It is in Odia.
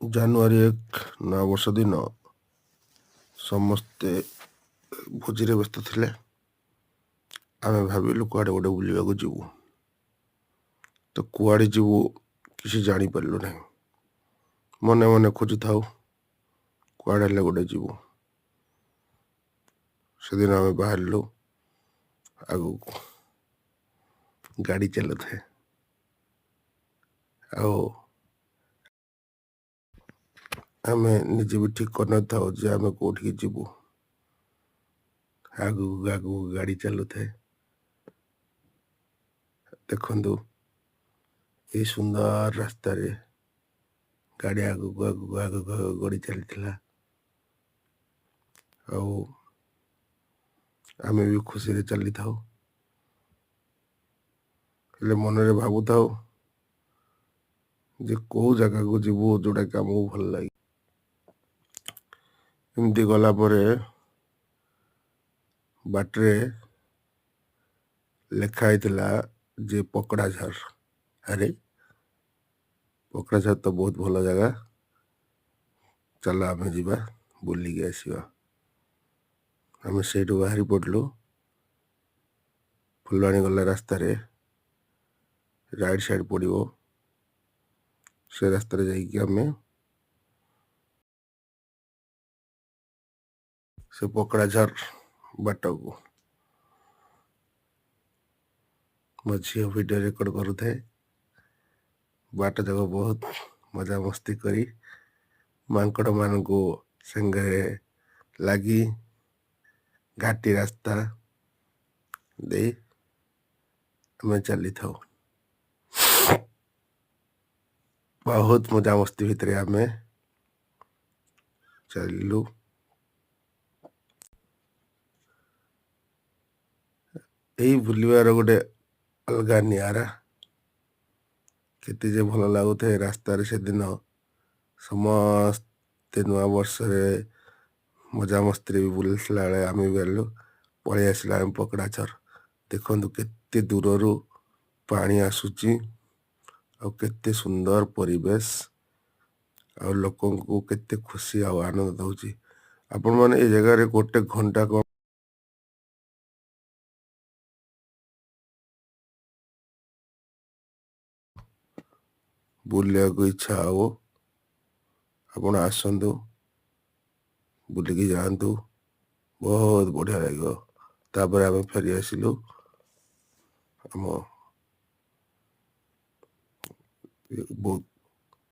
ଜାନୁଆରୀ 1 ନୂଆବର୍ଷ ଦିନ ସମସ୍ତେ ଭୋଜିରେ ବ୍ୟସ୍ତ ଥିଲେ। ଆମେ ଭାବିଲୁ କୁଆଡ଼େ ଗୋଟେ ବୁଲିବାକୁ ଯିବୁ। ତ କୁଆଡ଼େ ଯିବୁ କିଛି ଜାଣିପାରିଲୁ ନାହିଁ। ମନେ ମନେ ଖୋଜୁଥାଉ କୁଆଡ଼େ ହେଲେ ଗୋଟେ ଯିବୁ। ସେଦିନ ଆମେ ବାହାରିଲୁ ଆଗକୁ। ଗାଡ଼ି ଚାଲୁଥାଏ ଆଉ ଆମେ ନିଜେ ବି ଠିକ୍ କରିନଥାଉ ଯେ ଆମେ କୋଉଠିକି ଯିବୁ। ଆଗକୁ ଆଗକୁ ଗାଡ଼ି ଚାଲୁଥାଏ। ଦେଖନ୍ତୁ, ଏଇ ସୁନ୍ଦର ରାସ୍ତାରେ ଗାଡ଼ି ଆଗକୁ ଆଗକୁ ଆଗକୁ ଆଗକୁ ଗଡ଼ି ଚାଲିଥିଲା ଆଉ ଆମେ ବି ଖୁସିରେ ଚାଲିଥାଉ। ହେଲେ ମନରେ ଭାବୁଥାଉ ଯେ କୋଉ ଜାଗାକୁ ଯିବୁ ଯୋଉଟାକି ଆମକୁ ଭଲ ଲାଗେ। ଏମିତି ଗଲା ପରେ ବାଟରେ ଲେଖା ହେଇଥିଲା ଯେ ପକଡ଼ାଝର। ଆରେ, ପକଡ଼ାଝର ତ ବହୁତ ଭଲ ଜାଗା, ଚାଲ ଆମେ ଯିବା ବୁଲିକି ଆସିବା। ଆମେ ସେଇଠୁ ବାହାରି ପଡ଼ିଲୁ। ଫୁଲବାଣୀ ଗଲା ରାସ୍ତାରେ ରାଇଟ୍ ସାଇଡ଼୍ ପଡ଼ିବ, ସେ ରାସ୍ତାରେ ଯାଇକି ଆମେ ସେ ପକଡ଼ାଝର ବାଟକୁ। ମୋ ଝିଅ ଭିଡ଼ିଓ ରେକର୍ଡ଼ କରୁଥାଏ। ବାଟ ଯାକ ବହୁତ ମଜାମସ୍ତି କରି ମାଙ୍କଡ଼ମାନଙ୍କୁ ସାଙ୍ଗରେ ଲାଗି ଘାଟି ରାସ୍ତା ଦେଇ ଆମେ ଚାଲିଥାଉ। ବହୁତ ମଜାମସ୍ତି ଭିତରେ ଆମେ ଚାଲିଲୁ। ଏଇ ବୁଲିବାର ଗୋଟେ ଅଲଗା ନିଆରା, କେତେ ଯେ ଭଲ ଲାଗୁଥାଏ ରାସ୍ତାରେ। ସେଦିନ ସମସ୍ତେ ନୂଆ ବର୍ଷରେ ମଜାମସ୍ତିରେ ବି ବୁଲିଥିଲା ବେଳେ ଆମେ ବି ଗଲୁ। ପଳେଇ ଆସିଲୁ ଆମେ ପକଡ଼ାଝର। ଦେଖନ୍ତୁ, କେତେ ଦୂରରୁ ପାଣି ଆସୁଛି ଆଉ କେତେ ସୁନ୍ଦର ପରିବେଶ ଆଉ ଲୋକଙ୍କୁ କେତେ ଖୁସି ଆଉ ଆନନ୍ଦ ଦଉଛି। ଆପଣମାନେ ଏ ଜାଗାରେ ଗୋଟେ ଘଣ୍ଟା କଣ ବୁଲିବାକୁ ଇଚ୍ଛା ହବ। ଆପଣ ଆସନ୍ତୁ, ବୁଲିକି ଯାଆନ୍ତୁ, ବହୁତ ବଢ଼ିଆ ଲାଗିବ। ତାପରେ ଆମେ ଫେରି ଆସିଲୁ ଆମ